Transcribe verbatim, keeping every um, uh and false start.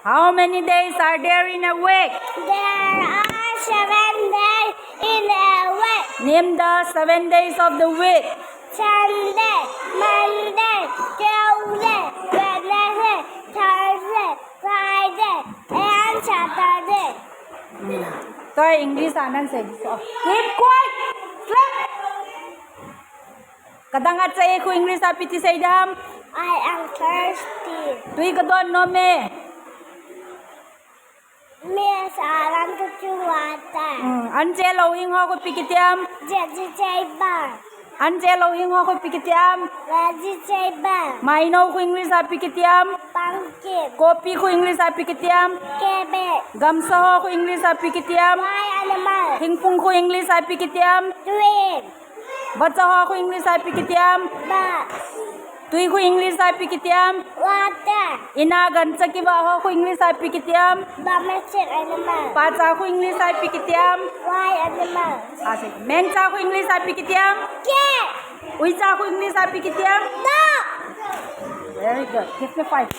How many days are there in a week? There are seven days in a week. Name the seven days of the week. Sunday, Monday, Tuesday, Wednesday, Thursday, Friday, and Saturday. Hmm. Tua English a nang sei di chu. Keep quiet. Sleep. Kadang achaina khu English a ipi ti sei ding ham? I am thirsty. Tui kadon nom e. Miss, I want to drink water. Hmm, anche louhing ho khu ipi kiti ham? Vegetable. Anche louhing ho khu ipi kiti ham? Vegetable. Mainou khu English a ipi kiti ham? Pumpkin. Kopi khu English a ipi kiti ham? Cabbage. Gamsa ho khu English a ipi kiti ham? Wild animal. Thingphung khu English a ipi kiti ham? Tree. Vacha ho khu English a ipi kiti ham? Bird. Tui khu English a ipi kiti ham? Water. Ina gancha kivah ho khu English a ipi kiti ham? Domestic animal. Pacha khu English a ipi kiti ham? Wild animal. Ase. Mengcha khu English a ipi kiti ham? Cat. Uicha khu English a ipi kiti ham? Dog. Very good. Give me five.